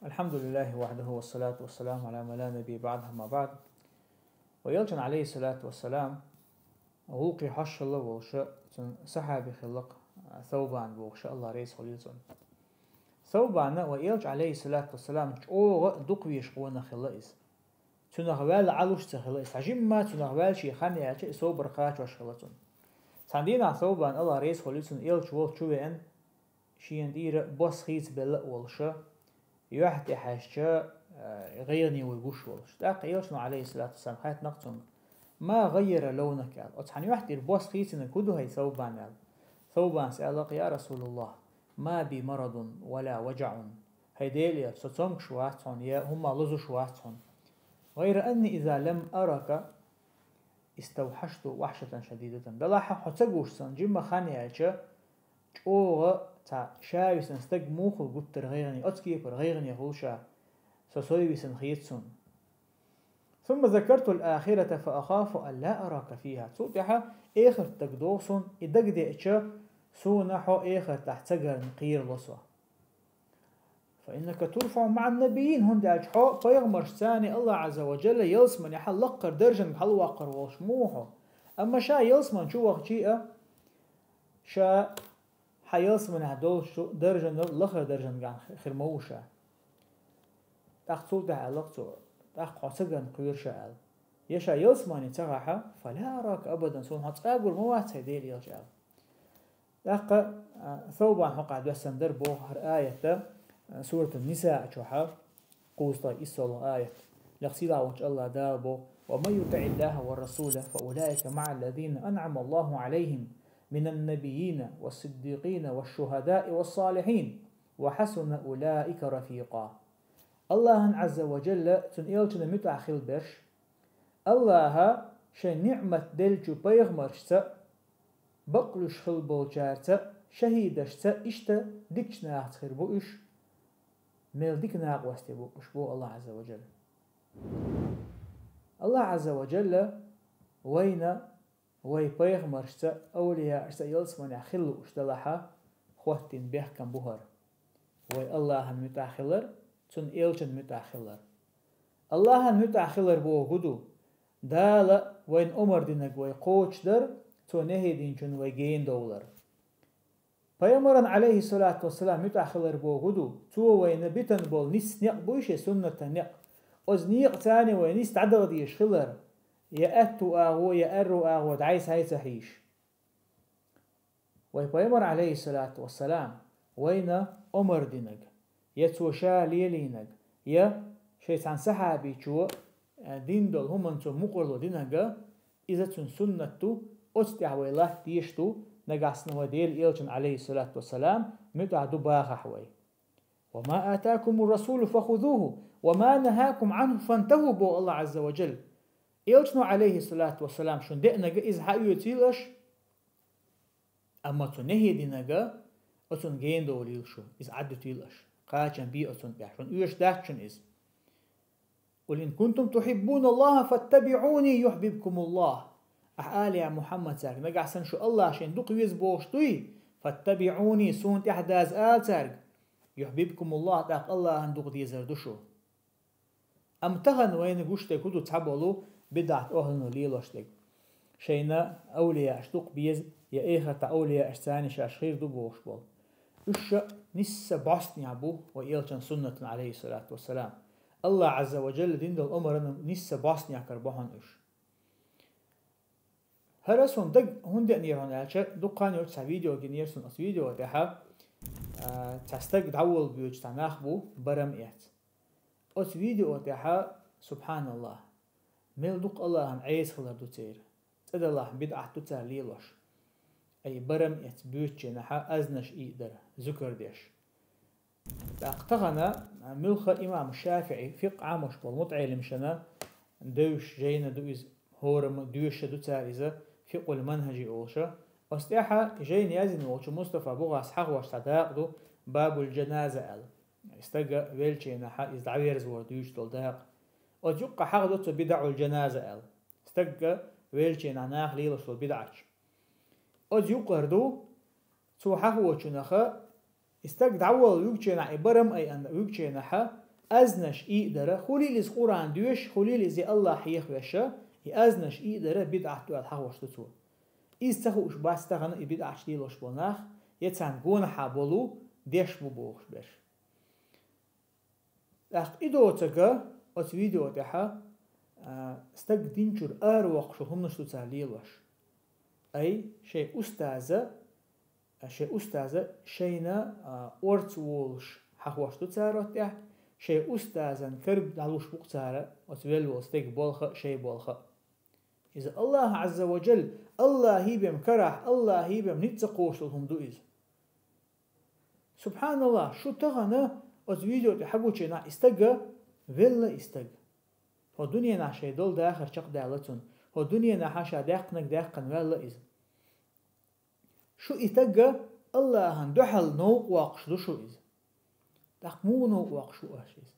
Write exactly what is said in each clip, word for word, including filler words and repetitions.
الحمد لله وحده والصلاة والسلام على من لا نبي بعده، أما بعد. Ва элчан, алейхиссалату вассалам, гӀулакхе хьош хилла волуша, цун сахьаби хиллакх Саубан бохуша, Аллах реза хуьлийла цунна. Саубана ва элча, алейхиссалату вассалам, чӀогӀа дукхавезаш къонах хилла иза. Цунах ваьлла Ӏалуш ца хилла иза. Цхьа жимма цунах ваьлла шен хан яьлча, и собар кхачош хилла цунна. Цхьана дийнахь Саубан, Аллах реза хуьлийла цунна, элча волчу веана, шена тӀера бос хийцабелла а волуша, юьхь тӀе хьаьжча, э, гӀайгӀане вуй гуш волуш. ТӀаккха элчано, алейхиссалату вассалам, хаьттинакх цуьнга: «ما غير لونك؟» аьлла. Оцу хьан юьхь тӀера бос хийцинарг хӀун ду хӀай, Саубан? аьлла. Саубана аьллакх: «يا رسول الله، ما بي مرض ولا وجع». ХӀай Делан элча, со цомгуш вац хьуна, я хӀумма лозуш вац хьуна. «غير أني إذا لم أرك استوحشت وحشة شديدة». Делахь хьо ца гуш санна, жимма хан яьлча, чӀогӀа цхьа ша висина стаг муха гуттар гӀайгӀане, оцу кепара гӀайгӀане хуьлу ша, со сов висина хета суна. «ثم ذكرت الآخرة فأخاف أن لا أراك فيها». Цул тӀаьхьа эхарт дагадогӀу суна, и дагадеъча, суна хьо эхартахь ца гарна кхерало со. «فإنك ترفع مع النبيين», хӀунда аьлча хьо пайхамаршцани Аллах Ӏазза ва Джалла ялсаманехьа лакхара даржанга хьалаваккхар волуш ма ву хьо. Амма ша ялсамани чу вахча а, ша хьан ялсаманехь долчу даржанал лахара даржангахь хир ма ву ша. ТӀаккха цул тӀаьхьа аьллакх цо: «ТӀаккха хьо ца гарна кхоьру ша», аьлла. «Я ша ялсамани ца гахь, فلا أراك أبدا, суна хьо цкъа гур ма вац, хӀай Делан элча», аьлла. ТӀаккха, а, Саубан хьокъехь доьссина дара боху хӀара аят, а, Суратун-Ниса чохь, кхузткъе иссалгӀа аят. Лекха сийлахь волчу Аллах Дала боху: «ومن يطع الله والرسول فأولئك مع الذين أنعم الله عليهم من النبيين والصديقين والشهداء والصالحين وحسن أولئك رفيقا». Аллахьан Ӏазза ва Джалла, цуьнан элчанна муьтӀахь хила берш, Аллаха шайн ниъмат деллачу пайхамаршца, бакълуьйш хила болчаьрца, шахӀидашца, иштта дикачу нахаца хир бу уьш, мел дика накъостий бу уьш, боху Аллах Ӏазза ва Джалла. Аллах Ӏазза ва Джалла вайна, вай пайхамаршца, авлияашца ялсаманехь хила лууш делахь, хӀоттийна бехкам бу хӀара. Вай Аллахьан муьтӀахь хилар, цуьнан элчанна муьтӀахь хилар. Аллахьан муьтӀахь хилар боху хӀун ду? Дала вайна омар динарг вай кхочушдар, Цо нехӀе динчунна вай гена довлар. Пайхамаран, Ӏалайхиссалату вассалам, муьтӀахь хилар боху хӀун ду? Цо вайна битина болу нисса некъ буй шен, суннатан некъ. Оцу некъаца вай нисса дӀадаха дезаш хилар, я аьтту агӀо, я аьрру агӀо дӀай-схьай ца хьийша. Вай пайхамар, Ӏалайхиссалату вассалам, вайна омар динарг, я цо ша лелийнарг, я шайн цхьана сахьабичо, э, дина долу хӀуманна цо мукъарло динарг, иза цуьнан суннат ду, оцу тӀехь вай латта дезаш ду, нагахь санна вай Делан элчанна, Ӏалайхиссалату вассалам, муьтӀахь ду бахахь вай. «وما آتاكم الرسول فخذوه وما نهاكم عنه فانتهوا», боху Аллах Ӏазза ва Джалла. Элчано, Ӏалайхиссалату вассалам, шуна деанарг иза схьаоьцийла аша, амма цо нехӀе динарг, оцунна гена довлийла шу, иза Ӏаддуьтийла аша. Кхачам бе оцунна тӀехь, шуна оьшуш дац шуна иза. «قل إن كنتم تحبون الله فاتبعوني يحببكم الله». Ахьа ала, я Мухьаммад, цаьрга, нагахь санна шу Аллах шайна дукха веза бохуш дуй, «فاتبعوني», суна тӀаьхьа даза ала цаьрга, «يحببكم الله», тӀаккха Аллахьан дукха дезар ду шу. Амма тахана вайна гуш дерг хӀун ду? Цхьаболу бидӀат охьлуно лелош дерг. Шайна авлияаш дукха беза, я эхартахь авлияашца шаьш хир ду бохуш болу. Уьш ша нисса бӀостанехь бу вай элчанан суннатан, Ӏалайхиссалату вассалам. Аллах Ӏазза ва Джалла дина долу омаран нисса бӀостанехь карабо хьуна уьш. ХӀара суна дага хӀунда деанера хьуна аьлча, дуккха хан йоццуш цхьа видео гинера суна. Оцу видео тӀехь, а, цхьа стаг дӀаволла боьдуш цхьа нах бу, барам эцна. Оцу видео тӀехь, субхьаналлах, мел дукха Аллахьан Ӏеса хилар ду церан. ЦӀа далахь, бидӀат ду цара лелош. Ай, барам эцна боьдучу хенахь азнаш ийдар, зуькар деш. ТӀаккха тахана, а, муьлхха имам ШафиӀи, фикъхӀ Ӏамош болу мутаӀеллимашна девзаш жайна ду иза, хӀораммо доьшуш ду цара иза, «Фикъхул Манхьажи» олуш. Оцу тӀехь жайна яздина волчу Мустафа БугӀас хьахош цхьа дакъа ду, «Бабул Джаназа» аьлла. Стаг веллачу хенахь иза дӀаверзавар дуьйцуш долу дакъа. Оцу юккъехь хьахадо цо «БидаӀул Джаназа» аьлла. Стаг веллачу хенахь наха лелош долу бидӀаташ. Оцу юкъара ду, цо хьахочунах, и стаг дӀаволла вуьгучу хенахь, и барам айина вуьгучу хенахь, азнаш ийдар, хуьлийла иза Къуръан доьшуш, хуьлийла иза Аллахь хьехавеш, и азнаш ийдар бидӀат ду аьлла хьахош ду цо. Иза ца хууш бац тахана и бидӀаташ лелош болу нах, я царна гонахьа болу деш бу бохуш берш. ТӀаккха и доцург оцу видео тӀехь, а, стаг динчуьра аравоккхуш хӀуманаш ду цара лелош. Ай, шайн устаза, шайн устаза шайна, а, орца волуш хьахош ду цара оцу тӀехь, шайн устазан карба дӀалуш бу-кх цара оцу велла волу стеган болх а, шайн болх а. Иза Аллахь Ӏазза ва Джалла, Аллахьий бен карахь, Аллахьий бен ницкъ ца кхочуш долу хӀума ду иза. Субханаллахь, шу тахана оцу видео тӀе хьагучийнахь и стага велла и стаг. ХӀо дуьненахь шайн долу дахар чекхдаьлла цунна. ХӀо дуьненахь ша даьккхинарг даьккхина ваьлла иза. Шу и стага Аллахьан дуьхьал новкъа воккхуш ду шу иза. ТӀаккха муха новкъа воккхуш ву аша иза?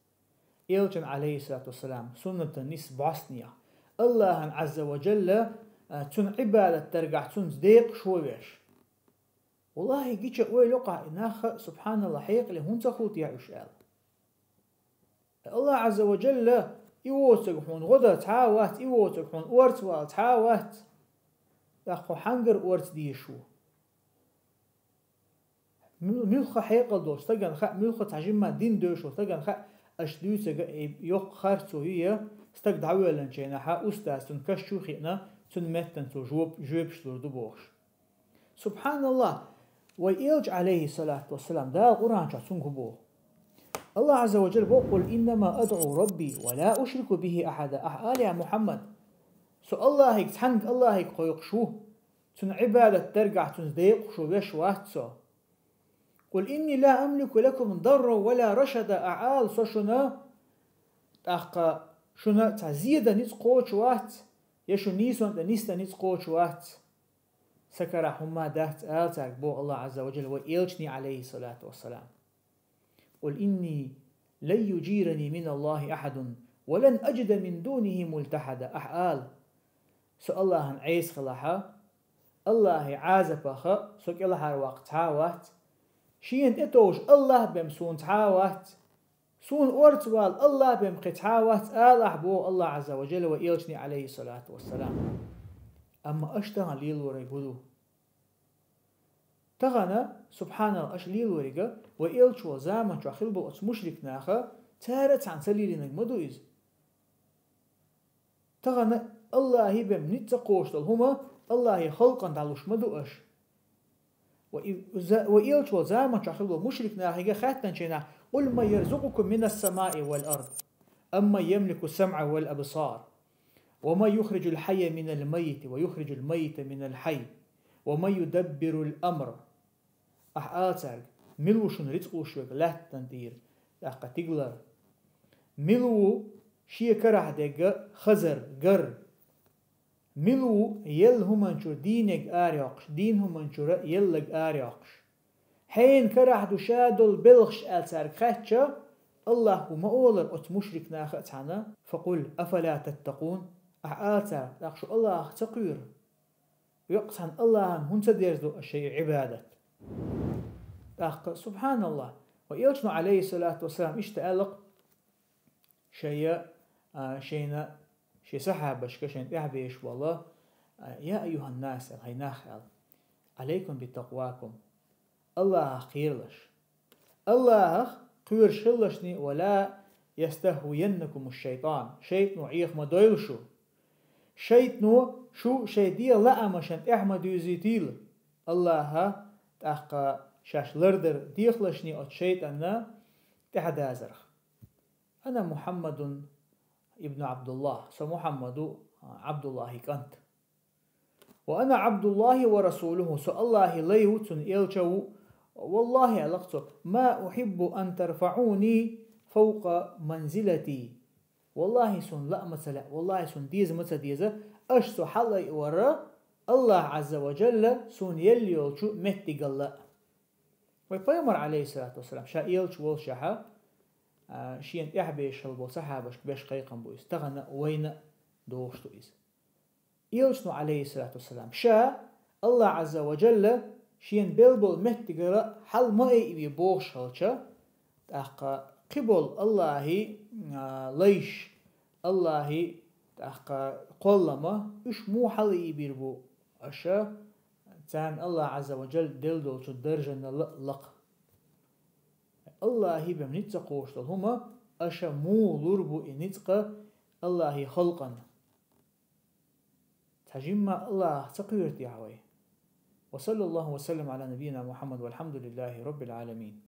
Элчан, Ӏалайхиссалату вассалам, суннатан нис бӀостанехь, Аллахьан Ӏазза ва Джалла, а, цунна Ӏибадат даргахь цуьнца декъашхо веш. Валлахьи, гича ойла йоккхахь и нах, субханаллахь, хьекъале хӀунда ца хул те уьш аьлла. Аллахь Ӏазза ва Джалла, и воцург хьуна гӀо дан цхьа а вац, и воцург хьуна орца вала цхьа а вац. ТӀаккха хьо хьаьнгара орца дезаш ву? Муьл-, муьлхха хьекъал долчу стагана хаьа, муьлхха цхьа жимма дин доьшучу стагана хаьа, аша дуьйцург и йоккха харцо ю я, стаг дӀавоьллинчу хенахь устаза цунна каш чу а хиъна, цуьнан меттана цо жоп-, жоьпаш лур ду бохуш. Субханаллахь! Вай элча, Ӏалайхиссалату вассалам, Дала Къуръан чохь цуьнга хӀун боху? Аллахь Ӏазза ва Джалла боху: «Къул иннама адӀу Рабби ва ла ушрику бихи ахьада». Ахьа ала, я Мухьаммад, со Аллахьига, цхьаьнга Аллахьига кхойкхуш ву. Цунна Ӏибадат даргахь цуьнца декъашхо веш вац со. «Къул инни ла амлику лакум дарран ва ла рашада», ахьа ала, со шуна, тӀаккха шуна цхьа зен дан ницкъ кхочуш вац, я шу нийсонна тӀе нисдан ницкъ кхочуш вац. Сан карахь хӀумма дац, ала цаьрга, боху Аллахь Ӏазза ва Джалла вай элчане, Ӏалайхиссалату вассалам. «Къул инни лан юджирани миналлахьи ахьадун ва лан аджида мин дунихьи мультахьада», ахьа ала. Со Аллахьан Ӏеса хилахь, Аллахьан Ӏазапах со кӀелхьарваккха цхьа а вац. Шена тӀетовжа Аллахь бен суна цхьа а вац. Суна орца вала Аллахь бен кхин цхьа а вац, ала ахьа, боху Аллахь Ӏазза ва Джалла вай элчане, Ӏалайхиссалату вассалам. Амма аша тахана лелориг хӀун ду? Тахана, субханаллахь, аша лелориг, вай элча волу заман чохь хилла болу оцу мушрик наха, цара а цхьаьна ца лелийнарг ма ду иза. Тахана Аллахьий бен ницкъ ца кхочуш долу хӀума Аллахьий халкъана дӀалуш ма ду аша. Ва и-, за-, ва элча волу заман чохь хилла болу мушрик нахе хаьттинчу хенахь: «Къул ман ярзукъукум минас самаи вал ард? Амман ямлику самъа вал абсар? Ва ман юхриджул хьайя минал маййити ва юхриджул маййита минал хьайй? Ва ман юдаббирул амр?» Ахьа ала цаьрга: «Мила ву шуна рицкъ луш верг лаьттан тӀера, тӀаккха тигалара? Мила ву шен карахь дерг хазар, гар? Мила ву елла хӀуманчуьра дийнарг арайоккхуш, дийна хӀуманчуьра елларг арайоккхуш? Хьенан карахь ду ша долу белхаш?» аьлла цаьрга хаьттича, Аллахьа хӀума олар оцу мушрик наха а цхьаьна: «Факъул, афала таттакъун?» Ахьа ала цаьрга: «ТӀаккха шу Аллахьах ца кхоьру? Йоккха цхьана Аллахьан хӀунда ца дерзадо аша шайн Ӏибадат?» ТӀаккха, субханаллахь, ва элчано, Ӏалайхиссалату вассалам, иштта аьлла-кх шайна, а, шайна, шен сахьабашка, шайна тӀаьхьабезаш болу: «Я айюханнас», аьлла, хӀай нах, аьлла, «Ӏалайкум битакъвакум». Аллахьах кхералаш. Аллахьах кхоьруш хилалашний, ва ла ястахвияннакуму шайтан. Шайтано Ӏеха ма дойла шу. Шайтано шу шайн дегӀан лаамашна тӀаьхьа ма дуьйзийтийла. Аллахьа тӀаккха шаьш лардар дехалашний оцу шайтӀанна тӀаьхьадазарх. Ана Мухьаммадун ибну Ӏабдуллахь. Со Мухьаммад ву, Ӏабдуллахьи кӀант. «Ва ана Ӏабдуллахьи ва расулухьу», со Аллахьи лай ву, цуьнан элча ву. «Валлахьи», аьлла-кх цо, «ма ухьиббу ан тарфаӀуни фавкъа манзилати». Валлахьи, суна лаа ма ца лаьа, валлахьи, суна деза ма ца деза, аша со хьалаайвар Аллахь Ӏазза ва Джалла суна елла йолчу меттигалла а. Вай Пайхамар, Ӏалайхиссалату вассалам, ша элча волушехь, а, шена тӀаьхьабезаш хилла болу сахьабашка беш кхайкхам бу иза. Тахана вайна а догӀуш ду иза. Элчано, Ӏалайхиссалату вассалам, ша Аллахь Ӏазза ва Джалла шена белла болу меттигара хьал ма айаве бохуш хилча, тӀаккха Кхиболу Аллахьи, а, лайш, Аллахьи тӀаккха кхоллама, уьш муха хьалаийбийр бу аша, царна Аллахь Ӏазза ва Джалла делла долчу даржанал а лакха. Аллахьи бен ницкъ ца кхочуш долу хӀума аша муха лур бу и ницкъ Аллахьи халкъана? Цхьа жимма Аллахьах ца кхоьру техьа вай? Ва саллаллаху ва саллам Ӏала набийина Мухьаммад, валхьамдулиллахи роббил Ӏаламин.